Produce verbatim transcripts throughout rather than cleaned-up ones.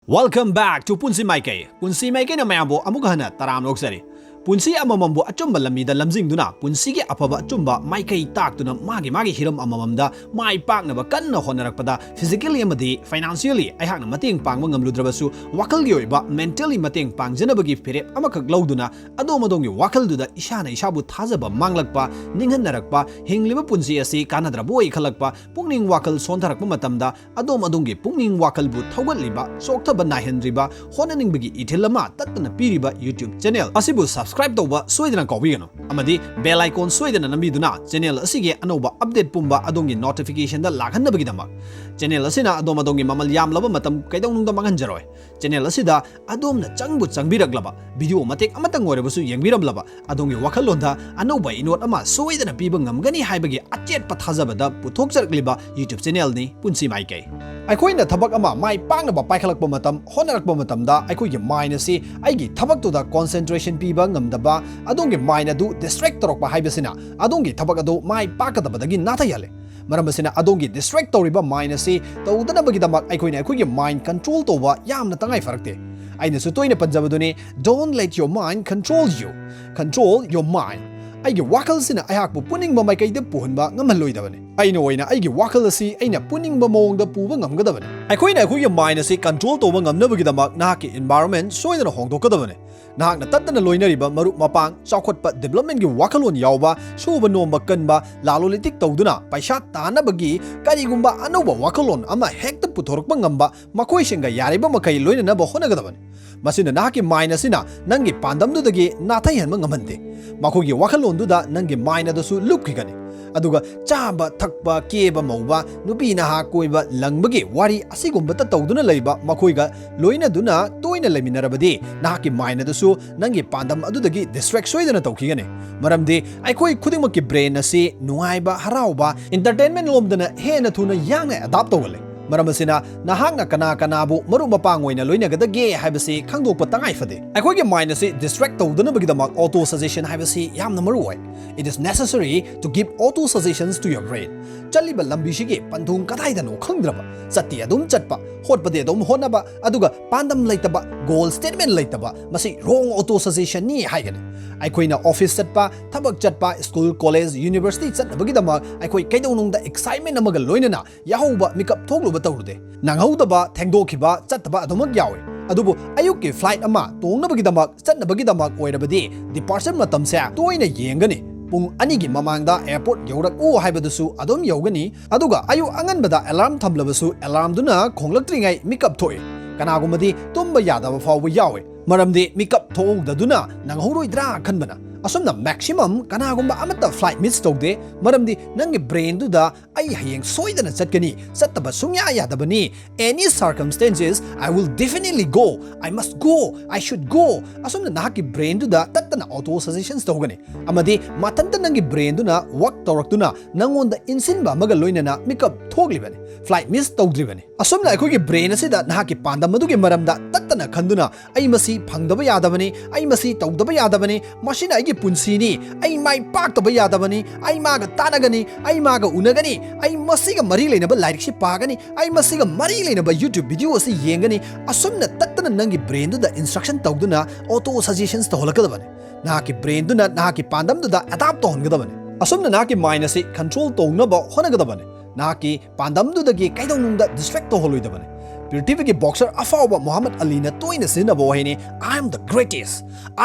Welcome back to ꯄꯨꯟꯁꯤ ꯃꯥꯏꯀꯩ꯫ ꯄꯨꯟꯁꯤ ꯃꯥꯏꯀꯩꯅ ꯃꯌꯥꯝꯕꯨ ꯑꯃꯨꯛ ꯍꯟꯅ ꯇꯔꯥꯝꯅ ꯑꯣꯛꯆꯔꯤ꯫ ꯄꯨꯟꯁꯤ ꯑꯃꯃꯝꯕꯨ ꯑꯆꯨꯝꯕ ꯂꯝꯕꯤꯗ ꯂꯝꯖꯤꯡꯗꯨꯅ, ꯄꯨꯟꯁꯤꯒꯤ ꯑꯐꯕ ꯑꯆꯨꯝꯕ ꯃꯥꯏꯀꯩ ꯇꯥꯛꯇꯨꯅ, ꯃꯥꯒꯤ ꯃꯥꯒꯤ ꯍꯤꯔꯝ ꯑꯃꯃꯝꯗ ꯃꯥꯏ ꯄꯥꯛꯅꯕ ꯀꯟꯅ ꯍꯣꯠꯅꯔꯛꯄꯗ, physically ꯑꯃꯗꯤ financially ꯑꯩꯍꯥꯛꯅ ꯃꯇꯦꯡ ꯄꯥꯡꯕ ꯉꯝꯂꯨꯗ꯭ꯔꯕꯁꯨ, ꯋꯥꯈꯜꯒꯤ ꯑꯣꯏꯕ, mentally ꯃꯇꯦꯡ ꯄꯥꯡꯖꯅꯕꯒꯤ ꯐꯤꯔꯦꯞ ꯑꯃꯈꯛ ꯂꯧꯗꯨꯅ, ꯑꯗꯣꯝ ꯑꯗꯣꯝꯒꯤ ꯋꯥꯈꯜꯗꯨꯗ ꯏꯁꯥꯅ ꯏꯁꯥꯕꯨ ꯊꯥꯖꯕ ꯃꯥꯡꯂꯛꯄ, ꯅꯤꯡꯍꯟꯅꯔꯛꯄ, ꯍꯤꯡꯂꯤꯕ ꯄꯨꯟꯁꯤ ꯑꯁꯤ ꯀꯥꯟꯅꯗ꯭ꯔꯕꯣꯏ ꯈꯜꯂꯛꯄ, ꯄꯨꯛꯅꯤꯡ ꯋꯥꯈꯜ ꯁꯣꯟꯊꯔꯛꯄ ꯃꯇꯝꯗ, ꯑꯗꯣꯝ ꯑꯗꯣꯝꯒꯤ ꯄꯨꯛꯅꯤꯡ ꯋꯥꯈꯜꯕꯨ ꯊꯧꯒꯠꯂꯤꯕ, ꯆꯣꯛꯊꯕ ꯅꯥꯏꯍꯟꯗ꯭ꯔꯤꯕ, ꯍꯣꯠꯅꯅꯤꯡꯕꯒꯤ ꯏꯊꯤꯜ ꯑꯃ ꯇꯠꯇꯅ ꯄꯤꯔꯤꯕ YouTube channel ꯑꯁꯤꯕꯨ subscribe ꯇꯧꯕ ꯁꯣꯏꯗꯅ ꯀꯥꯎꯕꯤꯒꯅꯨ, ꯑꯃꯗꯤ bell icon ꯁꯣꯏꯗꯅ ꯅꯝꯕꯤꯗꯨꯅ channel ꯑꯁꯤꯒꯤ ꯑꯅꯧꯕ update ꯄꯨꯝꯕ ꯑꯗꯣꯝꯒꯤ notificationꯗ ꯂꯥꯛꯍꯟꯅꯕꯒꯤꯗꯃꯛ꯫ Channel ꯑꯁꯤꯅ ꯑꯗꯣꯝ ꯑꯗꯣꯝꯒꯤ ꯃꯃꯜ ꯌꯥꯝꯂꯕ ꯃꯇꯝ ꯀꯩꯗꯧꯅꯨꯡꯗ ꯃꯥꯡꯍꯟꯖꯔꯣꯏ꯫ Channel ꯑꯁꯤꯗ ꯑꯗꯣꯝꯅ ꯆꯪꯕꯨ ꯆꯪꯕꯤꯔꯛꯂꯕ, video ꯃꯇꯦꯛ ꯑꯃꯇꯪ ꯑꯣꯏꯔꯕꯁꯨ ꯌꯦꯡꯕꯤꯔꯝꯂꯕ, ꯑꯗꯣꯝꯒꯤ ꯋꯥꯈꯜꯂꯣꯟꯗ ꯑꯅꯧꯕ ꯏꯅꯣꯠ ꯑꯃ ꯁꯣꯏꯗꯅ ꯄꯤꯕ ꯉꯝꯒꯅꯤ ꯍꯥꯏꯕꯒꯤ ꯑꯆꯦꯠꯄ ꯊꯥꯖꯕꯗ ꯄꯨꯊꯣꯛꯆꯔꯛꯂꯤꯕ YouTube channelꯅꯤ ꯄꯨꯟꯁꯤ ꯃꯥꯏꯀꯩ꯫ ꯑꯩꯈꯣꯏꯅ ꯊꯕꯛ ꯑꯃ ꯃꯥꯏ ꯄꯥꯛꯅꯕ ꯄꯥꯏꯈꯠꯂꯛꯄ ꯃꯇꯝ, ꯍꯣꯠꯅꯔꯛꯄ ꯃꯇꯝꯗ ꯑꯩꯈꯣꯏꯒꯤ mind ꯑꯁꯤ ꯑꯩꯒꯤ ꯊꯕꯛꯇꯨꯗ concentration ꯄꯤꯕ ꯉꯝꯗꯕ, ꯑꯗꯣꯝꯒꯤ mind ꯑꯗꯨ distract ꯇꯧꯔꯛꯄ ꯍꯥꯏꯕꯁꯤꯅ ꯑꯗꯣꯝꯒꯤ ꯊꯕꯛ ꯑꯗꯨ ꯃꯥꯏ ꯄꯥꯛꯀꯗꯕꯗꯒꯤ ꯅꯥꯊꯩꯍꯜꯂꯦ꯫ ꯃꯔꯝ ꯑꯁꯤꯅ ꯑꯗꯣꯝꯒꯤ distract ꯇꯧꯔꯤꯕ mind ꯑꯁꯤ ꯇꯧꯗꯅꯕꯒꯤꯗꯃꯛ ꯑꯩꯈꯣꯏꯅ ꯑꯩꯈꯣꯏꯒꯤ mind control ꯇꯧꯕ ꯌꯥꯝꯅ ꯇꯉꯥꯏ ꯐꯔꯛꯇꯦ꯫ ꯑꯩꯅꯁꯨ ꯇꯣꯏꯅ ꯄꯟꯖꯕꯗꯨꯅꯤ, "Don't let your mind control you, control your mind." ꯑꯩꯒꯤ ꯋꯥꯈꯜꯁꯤꯅ ꯑꯩꯍꯥꯛꯄꯨ ꯄꯨꯅꯤꯡꯕ ꯃꯥꯏꯀꯩꯗ ꯄꯨꯍꯟꯕ ꯉꯝꯍꯜꯂꯣꯏꯗꯕꯅꯤ꯫ ꯑꯩꯅ ꯑꯣꯏꯅ ꯑꯩꯒꯤ ꯋꯥꯈꯜ ꯑꯁꯤ ꯑꯩꯅ ꯄꯨꯅꯤꯡꯕ ꯃꯑꯣꯡꯗ ꯄꯨꯕ ꯉꯝꯒꯗꯕꯅꯤ꯫ ꯑꯩꯈꯣꯏꯅ ꯑꯩꯈꯣꯏꯒꯤ mind ꯑꯁꯤ control ꯇꯧꯕ ꯉꯝꯅꯕꯒꯤꯗꯃꯛ ꯅꯍꯥꯛꯀꯤ environment ꯁꯣꯏꯗꯅ ꯍꯣꯡꯗꯣꯛꯀꯗꯕꯅꯤ꯫ ꯅꯍꯥꯛꯅ ꯇꯠꯇꯅ ꯂꯣꯏꯅꯔꯤꯕ ꯃꯔꯨꯞ ꯃꯄꯥꯡ, ꯆꯥꯎꯈꯠꯄ, developmentꯀꯤ ꯋꯥꯈꯜꯂꯣꯟ ꯌꯥꯎꯕ, ꯁꯨꯕ ꯅꯣꯝꯕ ꯀꯟꯕ, ꯂꯥꯂꯣꯂꯤꯇꯤꯛ ꯇꯧꯗꯨꯅ ꯄꯩꯁꯥ ꯇꯥꯅꯕꯒꯤ ꯀꯔꯤꯒꯨꯝꯕ ꯑꯅꯧꯕ ꯋꯥꯈꯜꯂꯣꯟ ꯑꯃ ꯍꯦꯛꯇ ꯄꯨꯊꯣꯔꯛꯄ ꯉꯝꯕ, ꯃꯈꯣꯏꯁꯤꯡꯒ ꯌꯥꯔꯤꯕ ꯃꯈꯩ ꯂꯣꯏꯅꯅꯕ ꯍꯣꯠꯅꯒꯗꯕꯅꯤ꯫ ꯃꯁꯤꯅ ꯅꯍꯥꯛꯀꯤ mind ꯑꯁꯤꯅ ꯅꯪꯒꯤ ꯄꯥꯟꯗꯝꯗꯨꯗꯒꯤ ꯅꯥꯊꯩꯍꯟꯕ ꯉꯝꯍꯟꯗꯦ꯫ ꯃꯈꯣꯏꯒꯤ ꯋꯥꯈꯜꯂꯣꯟꯗꯨꯗ ꯅꯪꯒꯤ mind ꯑꯗꯨꯁꯨ ꯂꯨꯞꯈꯤꯒꯅꯤ꯫ ꯑꯗꯨꯒ ꯆꯥꯕ, ꯊꯛꯄ, ꯀꯦꯕ, ꯃꯧꯕ, ꯅꯨꯄꯤ ꯅꯍꯥ ꯀꯣꯏꯕ, ꯂꯪꯕꯒꯤ ꯋꯥꯔꯤ ꯑꯁꯤꯒꯨꯝꯕꯇ ꯇꯧꯗꯨꯅ ꯂꯩꯕ ꯃꯈꯣꯏꯒ ꯂꯣꯏꯅꯗꯨꯅ ꯇꯣꯏꯅ ꯂꯩꯃꯤꯟꯅꯔꯕꯗꯤ, ꯅꯍꯥꯛꯀꯤ mind ꯑꯗꯨꯁꯨ ꯅꯪꯒꯤ ꯄꯥꯟꯗꯝ ꯑꯗꯨꯗꯒꯤ distract ꯁꯣꯏꯗꯅ ꯇꯧꯈꯤꯒꯅꯤ꯫ ꯃꯔꯝꯗꯤ ꯑꯩꯈꯣꯏ ꯈꯨꯗꯤꯡꯃꯛꯀꯤ brain ꯑꯁꯤ ꯅꯨꯡꯉꯥꯏꯕ, ꯍꯔꯥꯎꯕ, entertainment ꯂꯣꯝꯗꯅ ꯍꯦꯟꯅ ꯊꯨꯅ ꯌꯥꯡꯅ adapt ꯇꯧꯒꯜꯂꯤ꯫ ꯃꯔꯝ ꯑꯁꯤꯅ ꯅꯍꯥꯛꯅ ꯀꯅꯥ ꯀꯅꯥꯕꯨ ꯃꯔꯨꯞ ꯃꯄꯥꯡ ꯑꯣꯏꯅ ꯂꯣꯏꯅꯒꯗꯒꯦ ꯍꯥꯏꯕꯁꯤ ꯈꯪꯗꯣꯛꯄ ꯇꯉꯥꯏ ꯐꯗꯦ꯫ ꯑꯩꯈꯣꯏꯒꯤ ꯃꯥꯏꯟ ꯑꯁꯤ ꯗꯤꯁꯇ꯭ꯔꯦꯛ ꯇꯧꯗꯅꯕꯒꯤꯗꯃꯛ ꯑꯣꯇꯣ ꯁꯖꯦꯁꯟ ꯍꯥꯏꯕꯁꯤ ꯌꯥꯝꯅ ꯃꯔꯨ ꯑꯣꯏ꯫ It is necessary to give auto suggestions to your brain. ꯆꯠꯂꯤꯕ ꯂꯝꯕꯤꯁꯤꯒꯤ ꯄꯟꯊꯨꯡ ꯀꯗꯥꯏꯗꯅꯣ ꯈꯪꯗ꯭ꯔꯕ, ꯆꯠꯇꯤ ꯑꯗꯨꯝ ꯆꯠꯄ, ꯍꯣꯠꯄꯗꯤ ꯑꯗꯨꯝ ꯍꯣꯠꯅꯕ, ꯑꯗꯨꯒ ꯄꯥꯟꯗꯝ ꯂꯩꯇꯕ, ꯒꯣꯜ ꯁ꯭ꯇꯦꯠꯃꯦꯟ ꯂꯩꯇꯕ, ꯃꯁꯤ ꯔꯣꯡ ꯑꯣꯇꯣ ꯁꯖꯦꯁꯟꯅꯤ ꯍꯥꯏꯒꯅꯤ꯫ ꯑꯩꯈꯣꯏꯅ ꯑꯣꯐꯤꯁ ꯆꯠꯄ, ꯊꯕꯛ ꯆꯠꯄ, ꯁ꯭ꯀꯨꯜ, ꯀꯣꯂꯦꯖ, ꯌꯨꯅꯤꯚꯔꯁꯤꯇꯤ ꯆꯠꯅꯕꯒꯤꯗꯃꯛ ꯑꯩꯈꯣꯏ ꯀꯩꯗꯧꯅꯨꯡꯗ ꯑꯦꯛꯁꯥꯏꯠꯃꯦꯟ ꯑꯃꯒ ꯂꯣꯏꯅꯅ ꯌꯥꯍꯧꯕ, ꯃꯤꯀꯞ ꯊꯣꯛꯂꯨꯕ ꯇꯧꯔꯨꯗꯦ꯫ ꯅꯪꯍꯧꯗꯕ, ꯊꯦꯡꯗꯣꯛꯈꯤꯕ, ꯆꯠꯇꯕ ꯑꯗꯨꯃꯛ ꯌꯥꯎꯏ꯫ ꯑꯗꯨꯕꯨ ꯑꯌꯨꯛꯀꯤ ꯐ꯭ꯂꯥꯏꯠ ꯑꯃ ꯇꯣꯡꯅꯕꯒꯤꯗꯃꯛ, ꯆꯠꯅꯕꯒꯤꯗꯃꯛ ꯑꯣꯏꯔꯕꯗꯤ ꯗꯤꯄꯥꯔꯆꯔ ꯃꯇꯝꯁꯦ ꯇꯣꯏꯅ ꯌꯦꯡꯒꯅꯤ꯫ ꯄꯨꯡ ꯑꯅꯤꯒꯤ ꯃꯃꯥꯡꯗ ꯑꯦꯌꯔꯄꯣꯔꯠ ꯌꯧꯔꯛꯎ ꯍꯥꯏꯕꯗꯨꯁꯨ ꯑꯗꯨꯝ ꯌꯧꯒꯅꯤ꯫ ꯑꯗꯨꯒ ꯑꯌꯨꯛ ꯑꯉꯟꯕꯗ ꯑꯦꯂꯥꯔꯝ ꯊꯝꯂꯕꯁꯨ ꯑꯦꯂꯥꯔꯝꯗꯨꯅ ꯈꯣꯡꯂꯛꯇ꯭ꯔꯤꯉꯩ ꯃꯤꯀꯞ ꯊꯣꯛꯏ꯫ ꯀꯅꯥꯒꯨꯝꯕꯗꯤ ꯇꯨꯝꯕ ꯌꯥꯗꯕ ꯐꯥꯎꯕ ꯌꯥꯎꯏ꯫ ꯃꯔꯝꯗꯤ ꯃꯤꯀꯞ ꯊꯣꯛꯍꯧꯗꯗꯨꯅ ꯅꯪꯍꯧꯔꯣꯏꯗ꯭ꯔꯥ ꯈꯟꯕꯅ꯫ ꯑꯁꯨꯝꯅ ꯃꯦꯛꯁꯤꯃꯝ ꯀꯅꯥꯒꯨꯝꯕ ꯑꯃꯠꯇ ꯐ꯭ꯂꯥꯏꯠ ꯃꯤꯁ ꯇꯧꯗꯦ꯫ ꯃꯔꯝꯗꯤ ꯅꯪꯒꯤ ꯕ꯭ꯔꯦꯟꯗꯨꯗ "ꯑꯩ ꯍꯌꯦꯡ ꯁꯣꯏꯗꯅ ꯆꯠꯀꯅꯤ, ꯆꯠꯇꯕ ꯁꯨꯡꯌꯥ ꯌꯥꯗꯕꯅꯤ, any circumstances I will definitely go, I must go, I should go." ꯑꯁꯨꯝꯅ ꯅꯍꯥꯛꯀꯤ ꯕ꯭ꯔꯦꯟꯗꯨꯗ ꯇꯠꯇꯅ ꯑꯣꯇꯣ ꯁꯖꯦꯁꯟꯁ ꯇꯧꯒꯅꯤ꯫ ꯑꯃꯗꯤ ꯃꯊꯟꯇ ꯅꯪꯒꯤ ꯕ꯭ꯔꯦꯟꯗꯨꯅ ꯋꯥꯛ ꯇꯧꯔꯛꯇꯨꯅ ꯅꯪꯉꯣꯟꯗ ꯏꯟꯁꯤꯟꯕ ꯑꯃꯒ ꯂꯣꯏꯅꯅ ꯃꯤꯀꯞ ꯊꯣꯛꯂꯤꯕꯅꯤ, ꯐ꯭ꯂꯥꯏꯠ ꯃꯤꯁ ꯇꯧꯗ꯭ꯔꯤꯕꯅꯤ꯫ ꯑꯁꯨꯝꯅ ꯑꯩꯈꯣꯏꯒꯤ ꯕ꯭ꯔꯦꯟ ꯑꯁꯤꯗ ꯅꯍꯥꯛꯀꯤ ꯄꯥꯟꯗꯝ ꯑꯗꯨꯒꯤ ꯃꯔꯝꯗ ꯇꯠꯇꯅ ꯈꯟꯗꯨꯅ "ꯑꯩ ꯃꯁꯤ ꯐꯪꯗꯕ ꯌꯥꯗꯕꯅꯤ, ꯑꯩ ꯃꯁꯤ ꯇꯧꯗꯕ ꯌꯥꯗꯕꯅꯤ, ꯃꯁꯤꯅ ꯑꯩꯒꯤ ꯄꯨꯟꯁꯤꯅꯤ, ꯑꯩ ꯃꯥꯏ ꯄꯥꯛꯇꯕ ꯌꯥꯗꯕꯅꯤ, ꯑꯩ ꯃꯥꯒ ꯇꯥꯟꯅꯒꯅꯤ, ꯑꯩ ꯃꯥꯒ ꯎꯅꯒꯅꯤ, ꯑꯩ ꯃꯁꯤꯒ ꯃꯔꯤ ꯂꯩꯅꯕ ꯂꯥꯏꯔꯤꯛꯁꯤ ꯄꯥꯒꯅꯤ, ꯑꯩ ꯃꯁꯤꯒ ꯃꯔꯤ ꯂꯩꯅꯕ YouTube ꯚꯤꯗꯤꯑꯣ ꯑꯁꯤ ꯌꯦꯡꯒꯅꯤ", ꯑꯁꯨꯝꯅ ꯇꯠꯇꯅ ꯅꯪꯒꯤ ꯕ꯭ꯔꯦꯟꯗꯨꯗ ꯏꯟꯁꯇ꯭ꯔꯛꯁꯟ ꯇꯧꯗꯨꯅ ꯑꯣꯇꯣ ꯁꯖꯦꯁꯟꯁ ꯇꯧꯍꯜꯂꯛꯀꯗꯕꯅꯤ꯫ ꯅꯍꯥꯛꯀꯤ ꯕ꯭ꯔꯦꯟꯗꯨꯅ ꯅꯍꯥꯛꯀꯤ ꯄꯥꯟꯗꯝꯗꯨꯗ ꯑꯦꯗꯥꯞ ꯇꯧꯍꯟꯒꯗꯕꯅꯤ꯫ ꯑꯁꯨꯝꯅ ꯅꯍꯥꯛꯀꯤ ꯃꯥꯏꯟ ꯑꯁꯤ ꯀꯟꯇ꯭ꯔꯣꯜ ꯇꯧꯅꯕ ꯍꯣꯠꯅꯒꯗꯕꯅꯤ꯫ ꯅꯍꯥꯛꯀꯤ ꯄꯥꯟꯗꯝꯗꯨꯗꯒꯤ ꯀꯩꯗꯧꯅꯨꯡꯗ ꯗꯤꯁꯇ꯭ꯔꯦꯛ ꯇꯧꯍꯜꯂꯣꯏꯗꯕꯅꯤ꯫ ꯄ꯭ꯔꯤꯊꯤꯕꯤꯒꯤ ꯕꯣꯛꯁꯔ ꯑꯐꯥꯎꯕ ꯃꯨꯍꯝꯃꯗ ꯑꯂꯤꯅ ꯇꯣꯏꯅ ꯁꯤꯖꯤꯟꯅꯕ ꯋꯥꯍꯩꯅꯤ, "I am the greatest,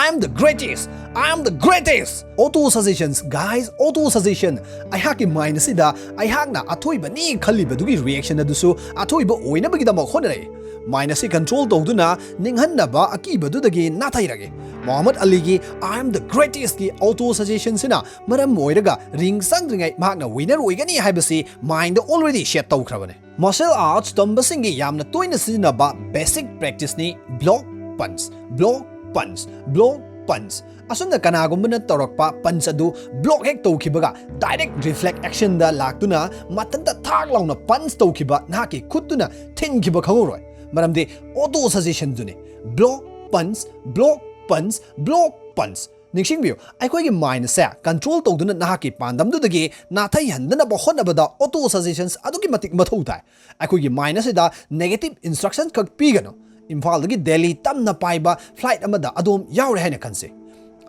I am the greatest, I am the greatest." Auto suggestions, guys, auto suggestion꯫ ꯑꯩꯍꯥꯛꯀꯤ ꯃꯥꯏꯟ ꯑꯁꯤꯗ ꯑꯩꯍꯥꯛꯅ ꯑꯊꯣꯏꯕꯅꯤ ꯈꯜꯂꯤꯕꯗꯨꯒꯤ ꯔꯤꯌꯦꯛꯁꯟ ꯑꯗꯨꯁꯨ ꯑꯊꯣꯏꯕ ꯑꯣꯏꯅꯕꯒꯤꯗꯃꯛ ꯍꯣꯠꯅꯔꯛꯏ꯫ ꯃꯥꯏꯟ ꯑꯁꯤ ꯀꯟꯇ꯭ꯔꯣꯜ ꯇꯧꯗꯨꯅ ꯅꯤꯡꯍꯟꯅꯕ ꯑꯀꯤꯕꯗꯨꯗꯒꯤ ꯅꯥꯊꯩꯔꯒꯦ꯫ ꯃꯨꯍꯝꯃꯗ ꯑꯂꯤꯒꯤ "I am the greatest"ꯀꯤ ꯑꯣꯇꯣ ꯁꯖꯦꯁꯟꯁꯤꯅ ꯃꯔꯝ ꯑꯣꯏꯔꯒ ꯔꯤꯡ ꯆꯪꯗ꯭ꯔꯤꯉꯩ ꯃꯍꯥꯛꯅ ꯋꯤꯅꯔ ꯑꯣꯏꯒꯅꯤ ꯍꯥꯏꯕꯁꯤ ꯃꯥꯏꯟꯗ ꯑꯣꯜꯔꯦꯗꯤ ꯁꯦꯠ ꯇꯧꯈ꯭ꯔꯕꯅꯤ꯫ ꯃꯥꯔꯁꯦꯜ ꯑꯥꯔꯠꯁ ꯇꯝꯕꯁꯤꯡꯒꯤ ꯌꯥꯝꯅ ꯇꯣꯏꯅ ꯁꯤꯖꯤꯟꯅꯕ ꯕꯦꯁꯤꯛ ꯄ꯭ꯔꯦꯛꯇꯤꯁꯅꯤ ꯕ꯭ꯂꯣꯛ ꯄꯟꯆ, ꯕ꯭ꯂꯣꯛ ꯄꯟꯆ, ꯕ꯭ꯂꯣꯛ ꯄꯟꯆ꯫ ꯑꯁꯨꯝꯅ ꯀꯅꯥꯒꯨꯝꯕꯅ ꯇꯧꯔꯛꯄ punch ꯑꯗꯨ block ꯍꯦꯛ ꯇꯧꯈꯤꯕꯒ direct reflex actionꯗ ꯂꯥꯛꯇꯨꯅ ꯃꯊꯟꯇ ꯊꯥꯛ ꯂꯥꯎꯅ punch ꯇꯧꯈꯤꯕ ꯅꯍꯥꯛꯀꯤ ꯈꯨꯠꯇꯨꯅ ꯊꯤꯟꯈꯤꯕ ꯈꯪꯍꯧꯔꯣꯏ꯫ ꯃꯔꯝꯗꯤ auto suggestionꯗꯨꯅꯤ꯫ Block, punch, block, punch, block, punch꯫ ꯅꯤꯡꯁꯤꯡꯕꯤꯌꯨ, ꯑꯩꯈꯣꯏꯒꯤ mind ꯑꯁꯦ control ꯇꯧꯗꯨꯅ ꯅꯍꯥꯛꯀꯤ ꯄꯥꯟꯗꯝꯗꯨꯗꯒꯤ ꯅꯥꯊꯩꯍꯟꯗꯅꯕ ꯍꯣꯠꯅꯕꯗ auto suggestions ꯑꯗꯨꯛꯀꯤ ꯃꯇꯤꯛ ꯃꯊꯧ ꯇꯥꯏ꯫ ꯑꯩꯈꯣꯏꯒꯤ mind ꯑꯁꯤꯗ negative instruction ꯈꯛ ꯄꯤꯒꯅꯨ꯫ ꯏꯝꯐꯥꯜꯗꯒꯤ ꯗꯦꯜꯂꯤ ꯇꯝꯅ ꯄꯥꯏꯕ flight ꯑꯃꯗ ꯑꯗꯣꯝ ꯌꯥꯎꯔꯦ ꯍꯥꯏꯅ ꯈꯟꯁꯤ꯫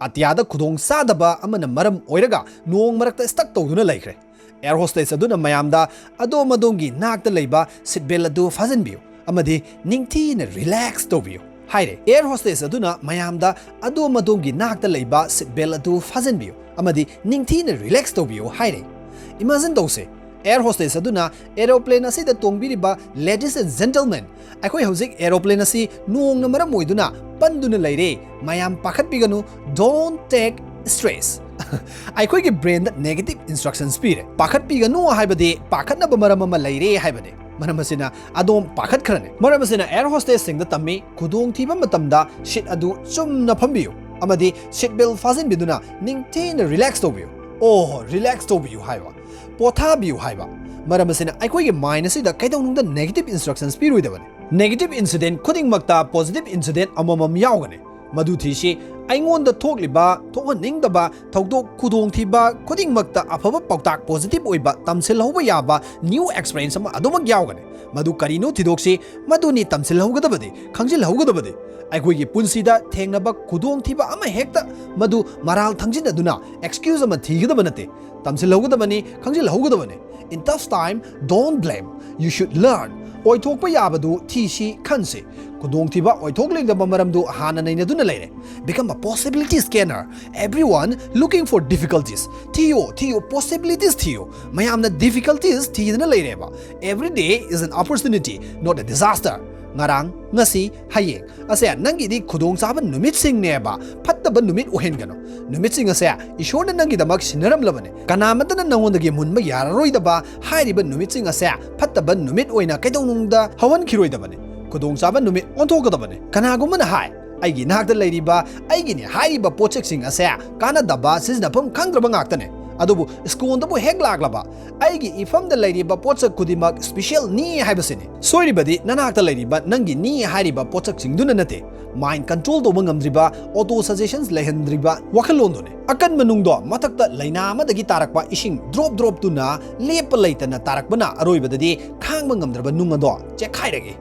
ꯑꯇꯤꯌꯥꯗ ꯈꯨꯗꯣꯡ ꯆꯥꯗꯕ ꯑꯃꯅ ꯃꯔꯝ ꯑꯣꯏꯔꯒ ꯅꯣꯡ ꯃꯔꯛꯇ stuck ꯇꯧꯗꯨꯅ ꯂꯩꯈ꯭ꯔꯦ꯫ Air hostess ꯑꯗꯨꯅ ꯃꯌꯥꯝꯗ ꯑꯗꯣꯝ ꯑꯗꯣꯝꯒꯤ ꯅꯥꯛꯇ ꯂꯩꯕ seat belt ꯑꯗꯨ ꯐꯥꯖꯤꯟꯕꯤꯌꯨ ꯑꯃꯗꯤ ꯅꯤꯡꯊꯤꯅ relax ꯇꯧꯕꯤꯌꯨ ꯍꯥꯏꯔꯦ꯫ Air hostess ꯑꯗꯨꯅ ꯃꯌꯥꯝꯗ ꯑꯗꯣꯝ ꯑꯗꯣꯝꯒꯤ ꯅꯥꯛꯇ ꯂꯩꯕ seat belt ꯑꯗꯨ ꯐꯥꯖꯤꯟꯕꯤꯌꯨ ꯑꯃꯗꯤ ꯅꯤꯡꯊꯤꯅ relax ꯇꯧꯕꯤꯌꯨ ꯍꯥꯏꯔꯦ꯫ Imagine ꯇꯧꯁꯦ, air hostess ꯑꯗꯨꯅ aeroplane ꯑꯁꯤꯗ ꯇꯣꯡꯕꯤꯔꯤꯕ ladies and gentlemen, ꯑꯩꯈꯣꯏ ꯍꯧꯖꯤꯛ aeroplane ꯑꯁꯤ ꯅꯣꯡꯅ ꯃꯔꯝ ꯑꯣꯏꯗꯨꯅ ꯄꯟꯗꯨꯅ ꯂꯩꯔꯦ꯫ ꯃꯌꯥꯝ ꯄꯥꯈꯠꯄꯤꯒꯅꯨ, don't take stress꯫ ꯑꯩꯈꯣꯏꯒꯤ brainꯗ negative instructions ꯄꯤꯔꯦ꯫ ꯄꯥꯈꯠꯄꯤꯒꯅꯨ ꯍꯥꯏꯕꯗꯤ ꯄꯥꯈꯠꯅꯕ ꯃꯔꯝ ꯑꯃ ꯂꯩꯔꯦ ꯍꯥꯏꯕꯅꯤ꯫ ꯃꯔꯝ ꯑꯁꯤꯅ ꯑꯗꯣꯝ ꯄꯥꯈꯠꯈ꯭ꯔꯅꯤ꯫ ꯃꯔꯝ ꯑꯁꯤꯅ air hostessꯁꯤꯡꯗ ꯇꯝꯃꯤ, ꯈꯨꯗꯣꯡꯊꯤꯕ ꯃꯇꯝꯗ seat ꯑꯗꯨ ꯆꯨꯝꯅ ꯐꯝꯕꯤꯌꯨ ꯑꯃꯗꯤ seat belt ꯐꯥꯖꯤꯟꯕꯤꯗꯨꯅ ꯅꯤꯡꯊꯤꯅ relax ꯇꯧꯕꯤꯌꯨ꯫ ꯑꯣ, relax ꯇꯧꯕꯤꯌꯨ ꯍꯥꯏꯕ, ꯄꯣꯊꯥꯕꯤꯌꯨ ꯍꯥꯏꯕ꯫ ꯃꯔꯝ ꯑꯁꯤꯅ ꯑꯩꯈꯣꯏꯒꯤ mind ꯑꯁꯤꯗ ꯀꯩꯗꯧꯅꯨꯡꯗ negative instructions ꯄꯤꯔꯣꯏꯗꯕꯅꯤ꯫ Negative incident ꯈꯨꯗꯤꯡꯃꯛꯇ positive incident ꯑꯃꯃꯝ ꯌꯥꯎꯒꯅꯤ꯫ ꯃꯗꯨ ꯊꯤꯁꯤ, ꯑꯩꯉꯣꯟꯗ ꯊꯣꯛꯂꯤꯕ ꯊꯣꯛꯍꯟꯅꯤꯡꯗꯕ ꯊꯧꯗꯣꯛ ꯈꯨꯗꯣꯡꯊꯤꯕ ꯈꯨꯗꯤꯡꯃꯛꯇ ꯑꯐꯕ ꯄꯥꯎꯇꯥꯛ, positive ꯑꯣꯏꯕ, ꯇꯝꯁꯤꯜꯍꯧꯕ ꯌꯥꯕ new experience ꯑꯃ ꯑꯗꯨꯃꯛ ꯌꯥꯎꯒꯅꯤ꯫ ꯃꯗꯨ ꯀꯔꯤꯅꯣ ꯊꯤꯗꯣꯛꯁꯤ, ꯃꯗꯨꯅꯤ ꯇꯝꯁꯤꯜꯍꯧꯒꯗꯕꯗꯤ, ꯈꯪꯖꯤꯜꯍꯧꯒꯗꯕꯗꯤ꯫ ꯑꯩꯈꯣꯏꯒꯤ ꯄꯨꯟꯁꯤꯗ ꯊꯦꯡꯅꯕ ꯈꯨꯗꯣꯡꯊꯤꯕ ꯑꯃ ꯍꯦꯛꯇ ꯃꯗꯨ ꯃꯔꯥꯜ ꯊꯪꯖꯤꯟꯅꯗꯨꯅ excuse ꯑꯃ ꯊꯤꯒꯗꯕ ꯅꯠꯇꯦ꯫ ꯇꯝꯁꯤꯜꯍꯧꯒꯗꯕꯅꯤ, ꯈꯪꯖꯤꯜꯍꯧꯒꯗꯕꯅꯤ꯫ In tough time, don't blame. You should learn. ꯑꯣꯏꯊꯣꯛꯄ ꯌꯥꯕꯗꯨ ꯊꯤꯁꯤ, ꯈꯟꯁꯤ꯫ ꯈꯨꯗꯣꯡꯊꯤꯕ ꯑꯣꯏꯊꯣꯛꯂꯣꯏꯗꯕ ꯃꯔꯝꯗꯨ ꯍꯥꯟꯅ ꯅꯩꯅꯗꯨꯅ ꯂꯩꯔꯦ꯫ Become a possibility scanner. Everyone looking for difficulties. ꯊꯤꯌꯨ, ꯊꯤꯌꯨ, possibilities ꯊꯤꯌꯨ꯫ ꯃꯌꯥꯝꯅ difficulties ꯊꯤꯗꯅ ꯂꯩꯔꯦꯕ꯫ Every day is an opportunity, not a disaster. ꯉꯔꯥꯡ, ꯉꯁꯤ, ꯍꯌꯦꯡ ꯑꯁꯦ ꯅꯪꯒꯤꯗꯤ ꯈꯨꯗꯣꯡꯆꯥꯕ ꯅꯨꯃꯤꯠꯁꯤꯡꯅꯦꯕ꯫ ꯐꯠꯇꯕ ꯅꯨꯃꯤꯠ ꯑꯣꯏꯍꯟꯒꯅꯨ꯫ ꯅꯨꯃꯤꯠꯁꯤꯡ ꯑꯁꯦ ꯏꯁꯣꯔꯅ ꯅꯪꯒꯤꯗꯃꯛ ꯁꯤꯟꯅꯔꯝꯂꯕꯅꯤ꯫ ꯀꯅꯥꯃꯠꯇꯅ ꯅꯪꯉꯣꯟꯗꯒꯤ ꯃꯨꯟꯕ ꯌꯥꯔꯔꯣꯏꯗꯕ ꯍꯥꯏꯔꯤꯕ ꯅꯨꯃꯤꯠꯁꯤꯡ ꯑꯁꯦ ꯐꯠꯇꯕ ꯅꯨꯃꯤꯠ ꯑꯣꯏꯅ ꯀꯩꯗꯧꯅꯨꯡꯗ ꯍꯧꯍꯟꯈꯤꯔꯣꯏꯗꯕꯅꯤ꯫ ꯈꯨꯗꯣꯡꯆꯥꯕ ꯅꯨꯃꯤꯠ ꯑꯣꯟꯊꯣꯛꯀꯗꯕꯅꯤ꯫ ꯀꯅꯥꯒꯨꯝꯕꯅ ꯍꯥꯏ, ꯑꯩꯒꯤ ꯏꯅꯥꯛꯇ ꯂꯩꯔꯤꯕ ꯑꯩꯒꯤꯅꯤ ꯍꯥꯏꯔꯤꯕ ꯄꯣꯠꯁꯛꯁꯤꯡ ꯑꯁꯦ ꯀꯥꯟꯅꯗꯕ, ꯁꯤꯖꯤꯟꯅꯐꯝ ꯈꯪꯗ꯭ꯔꯕ ꯉꯥꯛꯇꯅꯦ꯫ ꯑꯗꯨꯕꯨ ꯁ꯭ꯀꯣꯟꯗꯕꯨ ꯍꯦꯛ ꯂꯥꯛꯂꯕ ꯑꯩꯒꯤ ꯏꯐꯝꯗ ꯂꯩꯔꯤꯕ ꯄꯣꯠꯁꯛ ꯈꯨꯗꯤꯡꯃꯛ ꯁ꯭ꯄꯤꯁꯦꯜꯅꯤ ꯍꯥꯏꯕꯁꯤꯅꯤ꯫ ꯁꯣꯏꯔꯤꯕꯗꯤ ꯅꯅꯥꯛꯇ ꯂꯩꯔꯤꯕ ꯅꯪꯒꯤ ꯅꯤ ꯍꯥꯏꯔꯤꯕ ꯄꯣꯠꯁꯛꯁꯤꯡꯗꯨꯅ ꯅꯠꯇꯦ, ꯃꯥꯏꯟ ꯀꯟꯇ꯭ꯔꯣꯜ ꯇꯧꯕ ꯉꯝꯗ꯭ꯔꯤꯕ, ꯑꯣꯇꯣ ꯁꯖꯦꯁꯟꯁ ꯂꯩꯍꯟꯗ꯭ꯔꯤꯕ ꯋꯥꯈꯜꯂꯣꯟꯗꯨꯅꯤ꯫ ꯑꯀꯟꯕ ꯅꯨꯡꯗꯣ ꯃꯊꯛꯇ ꯂꯩꯅꯥ ꯑꯃꯗꯒꯤ ꯇꯥꯔꯛꯄ ꯏꯁꯤꯡ ꯗ꯭ꯔꯣꯞ ꯗ꯭ꯔꯣꯞꯇꯨꯅ ꯂꯦꯞꯄ ꯂꯩꯇꯅ ꯇꯥꯔꯛꯄꯅ ꯑꯔꯣꯏꯕꯗꯗꯤ ꯈꯥꯡꯕ ꯉꯝꯗ꯭ꯔꯕ ꯅꯨꯡ ꯑꯗꯣ ꯆꯦꯛꯈꯥꯏꯔꯛꯏ꯫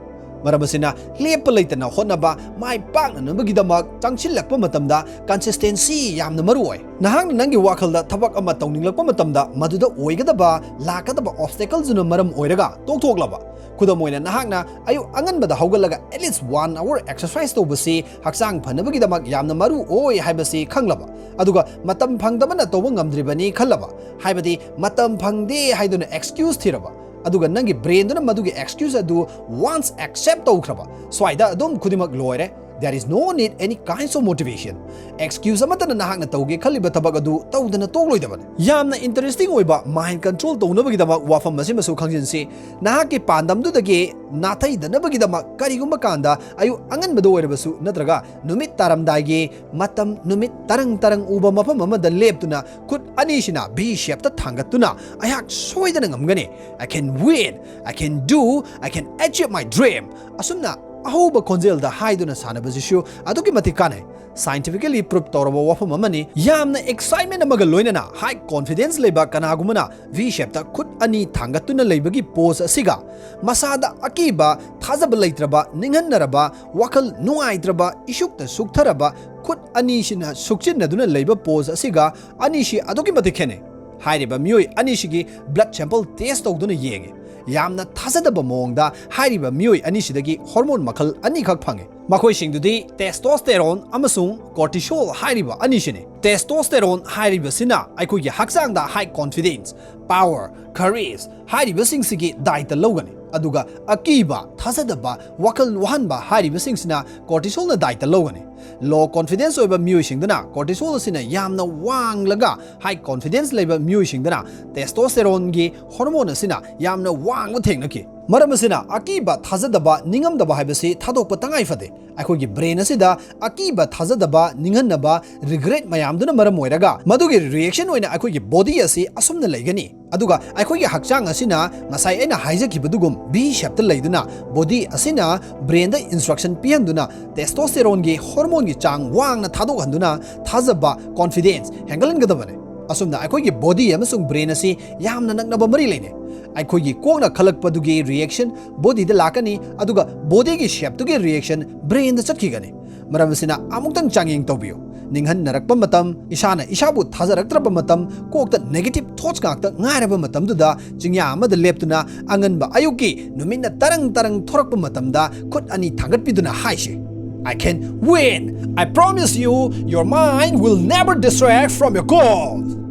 ꯃꯔꯝ ꯑꯁꯤꯅ ꯂꯦꯞꯄ ꯂꯩꯇꯅ ꯍꯣꯠꯅꯕ, ꯃꯥꯏ ꯄꯥꯛꯅꯅꯕꯒꯤꯗꯃꯛ ꯆꯪꯁꯤꯜꯂꯛꯄ ꯃꯇꯝꯗ ꯀꯟꯁꯤꯁꯇꯦꯟꯁꯤ ꯌꯥꯝꯅ ꯃꯔꯨ ꯑꯣꯏ꯫ ꯅꯍꯥꯛꯅ ꯅꯪꯒꯤ ꯋꯥꯈꯜꯗ ꯊꯕꯛ ꯑꯃ ꯇꯧꯅꯤꯡꯂꯛꯄ ꯃꯇꯝꯗ ꯃꯗꯨꯗ ꯑꯣꯏꯒꯗꯕ, ꯂꯥꯛꯀꯗꯕ ꯑꯣꯕꯁꯇꯦꯀꯜꯗꯨꯅ ꯃꯔꯝ ꯑꯣꯏꯔꯒ ꯇꯣꯛꯊꯣꯛꯂꯕ꯫ ꯈꯨꯗꯝ ꯑꯣꯏꯅ, ꯅꯍꯥꯛꯅ ꯑꯌꯨꯛ ꯑꯉꯟꯕꯗ ꯍꯧꯒꯠꯂꯒ at least one hour exercise ꯇꯧꯕꯁꯤ ꯍꯛꯆꯥꯡ ꯐꯅꯕꯒꯤꯗꯃꯛ ꯌꯥꯝꯅ ꯃꯔꯨ ꯑꯣꯏ ꯍꯥꯏꯕꯁꯤ ꯈꯪꯂꯕ, ꯑꯗꯨꯒ ꯃꯇꯝ ꯐꯪꯗꯕꯅ ꯇꯧꯕ ꯉꯝꯗ꯭ꯔꯤꯕꯅꯤ ꯈꯜꯂꯕ, ꯍꯥꯏꯕꯗꯤ ꯃꯇꯝ ꯐꯪꯗꯦ ꯍꯥꯏꯗꯨꯅ ꯑꯦꯛꯁꯀ꯭ꯌꯨꯁ ꯊꯤꯔꯕ, ꯑꯗꯨꯒ ꯅꯪꯒꯤ ꯕ꯭ꯔꯦꯟꯗꯨꯅ ꯃꯗꯨꯒꯤ ꯑꯦꯛꯁꯀ꯭ꯌꯨꯁ ꯑꯗꯨ ꯋꯥꯟꯁ ꯑꯦꯛꯁꯦꯞ ꯇꯧꯈ꯭ꯔꯕ, ꯁ꯭ꯋꯥꯏꯗ ꯑꯗꯨꯝ ꯈꯨꯗꯤꯡꯃꯛ ꯂꯣꯏꯔꯦ꯫ There is no need any kinds of motivation. Excuse ꯑꯃꯠꯇꯅ ꯅꯍꯥꯛꯅ ꯇꯧꯒꯦ ꯈꯜꯂꯤꯕ ꯊꯕꯛ ꯑꯗꯨ ꯇꯧꯗꯅ ꯇꯣꯛꯂꯣꯏꯗꯕꯅꯤ꯫ ꯌꯥꯝꯅ ꯏꯟꯇꯔꯦꯁꯇꯤꯡ ꯑꯣꯏꯕ ꯃꯥꯏꯟ ꯀꯟꯇ꯭ꯔꯣꯜ ꯇꯧꯅꯕꯒꯤꯗꯃꯛ ꯋꯥꯐꯝ ꯑꯁꯤꯃꯁꯨ ꯈꯪꯖꯤꯟꯁꯤ꯫ ꯅꯍꯥꯛꯀꯤ ꯄꯥꯟꯗꯝꯗꯨꯗꯒꯤ ꯅꯥꯊꯩꯗꯅꯕꯒꯤꯗꯃꯛ ꯀꯔꯤꯒꯨꯝꯕ ꯀꯥꯟꯗ ꯑꯌꯨꯛ ꯑꯉꯟꯕꯗ ꯑꯣꯏꯔꯕꯁꯨ ꯅꯠꯇ꯭ꯔꯒ ꯅꯨꯃꯤꯠ ꯇꯥꯔꯝꯗꯥꯏꯒꯤ ꯃꯇꯝ, ꯅꯨꯃꯤꯠ ꯇꯔꯪ ꯇꯔꯪ ꯎꯕ ꯃꯐꯝ ꯑꯃꯗ ꯂꯦꯞꯇꯨꯅ ꯈꯨꯠ ꯑꯅꯤꯁꯤꯅ ꯚꯤ ꯁꯦꯞꯇ ꯊꯥꯡꯒꯠꯇꯨꯅ ꯑꯩꯍꯥꯛ ꯁꯣꯏꯗꯅ ꯉꯝꯒꯅꯤ, I can win, I can do, I can achieve my dream, ꯑꯁꯨꯝꯅ ꯑꯍꯧꯕ ꯈꯣꯟꯖꯦꯜꯗ ꯍꯥꯏꯗꯨꯅ ꯁꯥꯟꯅꯕꯁꯤꯁꯨ ꯑꯗꯨꯛꯀꯤ ꯃꯇꯤꯛ ꯀꯥꯟꯅꯩ꯫ ꯁꯥꯏꯟꯇꯤꯐꯤꯀꯦꯂꯤ ꯄ꯭ꯔꯨꯞ ꯇꯧꯔꯕ ꯋꯥꯐꯝ ꯑꯃꯅꯤ꯫ ꯌꯥꯝꯅ ꯑꯦꯛꯁꯥꯏꯠꯃꯦꯟ ꯑꯃꯒ ꯂꯣꯏꯅꯅ ꯍꯥꯏ ꯀꯣꯟꯐꯤꯗꯦꯟꯁ ꯂꯩꯕ ꯀꯅꯥꯒꯨꯝꯕꯅ ꯚꯤ ꯁꯦꯞꯇ ꯈꯨꯠ ꯑꯅꯤ ꯊꯥꯡꯒꯠꯇꯨꯅ ꯂꯩꯕꯒꯤ ꯄꯣꯖ ꯑꯁꯤꯒ ꯃꯁꯥꯗ ꯑꯀꯤꯕ, ꯊꯥꯖꯕ ꯂꯩꯇ꯭ꯔꯕ, ꯅꯤꯡꯍꯟꯅꯔꯕ, ꯋꯥꯈꯜ ꯅꯨꯡꯉꯥꯏꯇ꯭ꯔꯕ, ꯏꯁꯨꯛꯇ ꯁꯨꯛꯊꯔꯕ, ꯈꯨꯠ ꯑꯅꯤꯁꯤꯅ ꯁꯨꯛꯆꯤꯟꯅꯗꯨꯅ ꯂꯩꯕ ꯄꯣꯖ ꯑꯁꯤꯒ ꯑꯅꯤꯁꯤ ꯑꯗꯨꯛꯀꯤ ꯃꯇꯤꯛ ꯈꯦꯠꯅꯩ꯫ ꯍꯥꯏꯔꯤꯕ ꯃꯤꯑꯣꯏ ꯑꯅꯤꯁꯤꯒꯤ ꯕ꯭ꯂꯗ ꯁꯦꯝꯄꯜ ꯇꯦꯁ ꯇꯧꯗꯨꯅ ꯌꯦꯡꯉꯤ꯫ ꯌꯥꯝꯅ ꯊꯥꯖꯗꯕ ꯃꯑꯣꯡꯗ ꯍꯥꯏꯔꯤꯕ ꯃꯤꯑꯣꯏ ꯑꯅꯤꯁꯤꯗꯒꯤ ꯍꯣꯔꯃꯣꯟ ꯃꯈꯜ ꯑꯅꯤꯈꯛ ꯐꯪꯉꯤ꯫ ꯃꯈꯣꯏꯁꯤꯡꯗꯨꯗꯤ ꯇꯦꯁꯇꯣꯁꯇꯦꯔꯣꯟ ꯑꯃꯁꯨꯡ ꯀꯣꯔꯇꯤꯁꯣꯜ ꯍꯥꯏꯔꯤꯕ ꯑꯅꯤꯁꯤꯅꯤ꯫ ꯇꯦꯁꯇꯣꯁꯇꯦꯔꯣꯟ ꯍꯥꯏꯔꯤꯕꯁꯤꯅ ꯑꯩꯈꯣꯏꯒꯤ ꯍꯛꯆꯥꯡꯗ ꯍꯥꯏ ꯀꯣꯟꯐꯤꯗꯦꯟꯁ, ꯄꯥꯋꯔ, ꯀꯔꯦꯖ ꯍꯥꯏꯔꯤꯕꯁꯤꯡꯁꯤꯒꯤ ꯗꯥꯏꯇ ꯂꯧꯒꯅꯤ, ꯑꯗꯨꯒ ꯑꯀꯤꯕ, ꯊꯥꯖꯗꯕ, ꯋꯥꯈꯜ ꯋꯥꯍꯟꯕ ꯍꯥꯏꯔꯤꯕꯁꯤꯡꯁꯤꯅ ꯀꯣꯔꯇꯤꯁꯣꯜꯅ ꯗꯥꯏꯇ ꯂꯧꯒꯅꯤ꯫ Low confidence ꯑꯣꯏꯕ ꯃꯤꯑꯣꯏꯁꯤꯡꯗꯅ cortisol ꯑꯁꯤꯅ ꯌꯥꯝꯅ ꯋꯥꯡꯂꯒ high confidence ꯂꯩꯕ ꯃꯤꯑꯣꯏꯁꯤꯡꯗꯅ testosteroneꯒꯤ hormone ꯑꯁꯤꯅ ꯌꯥꯝꯅ ꯋꯥꯡꯕ ꯊꯦꯡꯅꯈꯤ꯫ ꯃꯔꯝ ꯑꯁꯤꯅ ꯑꯀꯤꯕ, ꯊꯥꯖꯗꯕ, ꯅꯤꯡꯉꯝꯗꯕ ꯍꯥꯏꯕꯁꯤ ꯊꯥꯗꯣꯛꯄ ꯇꯉꯥꯏ ꯐꯗꯦ꯫ ꯑꯩꯈꯣꯏꯒꯤ brain ꯑꯁꯤꯗ ꯑꯀꯤꯕ, ꯊꯥꯖꯗꯕ, ꯅꯤꯡꯍꯟꯅꯕ, regret ꯃꯌꯥꯝꯗꯨꯅ ꯃꯔꯝ ꯑꯣꯏꯔꯒ ꯃꯗꯨꯒꯤ reaction ꯑꯣꯏꯅ ꯑꯩꯈꯣꯏꯒꯤ body ꯑꯁꯤ ꯑꯁꯨꯝꯅ ꯂꯩꯒꯅꯤ꯫ ꯑꯗꯨꯒ ꯑꯩꯈꯣꯏꯒꯤ ꯍꯛꯆꯥꯡ ꯑꯁꯤꯅ ꯉꯁꯥꯏ ꯑꯩꯅ ꯍꯥꯏꯖꯈꯤꯕꯗꯨꯒꯨꯝ V shapeꯇ ꯂꯩꯗꯨꯅ body ꯑꯁꯤꯅ brainꯗ instruction ꯄꯤꯍꯟꯗꯨꯅ testosteroneꯒꯤ hormoneꯒꯤ ꯆꯥꯡ ꯋꯥꯡꯅ ꯊꯥꯗꯣꯛꯍꯟꯗꯨꯅ ꯊꯥꯖꯕ, confidence ꯍꯦꯟꯒꯠꯍꯟꯒꯗꯕꯅꯤ꯫ ꯑꯁꯨꯝꯅ ꯑꯩꯈꯣꯏꯒꯤ body ꯑꯃꯁꯨꯡ brain ꯑꯁꯤ ꯌꯥꯝꯅ ꯅꯛꯅꯕ ꯃꯔꯤ ꯂꯩꯅꯩ꯫ ꯑꯩꯈꯣꯏꯒꯤ ꯀꯣꯛꯅ ꯈꯜꯂꯛꯄꯗꯨꯒꯤ reaction bodyꯗ ꯂꯥꯛꯀꯅꯤ, ꯑꯗꯨꯒ bodyꯒꯤ shapeꯇꯨꯒꯤ reaction brainꯗ ꯆꯠꯈꯤꯒꯅꯤ꯫ ꯃꯔꯝ ꯑꯁꯤꯅ ꯑꯃꯨꯛꯇꯪ ꯆꯥꯡꯌꯦꯡ ꯇꯧꯕꯤꯌꯨ꯫ ꯅꯤꯡꯍꯟꯅꯔꯛꯄ ꯃꯇꯝ, ꯏꯁꯥꯅ ꯏꯁꯥꯕꯨ ꯊꯥꯖꯔꯛꯇ꯭ꯔꯕ ꯃꯇꯝ, ꯀꯣꯛꯇ negative thoughts ꯉꯥꯛꯇ ꯉꯥꯏꯔꯕ ꯃꯇꯝꯗꯨꯗ ꯆꯤꯡꯌꯥ ꯑꯃꯗ ꯂꯦꯞꯇꯨꯅ ꯑꯉꯟꯕ ꯑꯌꯨꯛꯀꯤ ꯅꯨꯃꯤꯠꯅ ꯇꯔꯪ ꯇꯔꯪ ꯊꯣꯔꯛꯄ ꯃꯇꯝꯗ ꯈꯨꯠ ꯑꯅꯤ ꯊꯥꯡꯒꯠꯄꯤꯗꯨꯅ ꯍꯥꯏꯁꯤ, "I can win. I promise you, your mind will never distract from your goal."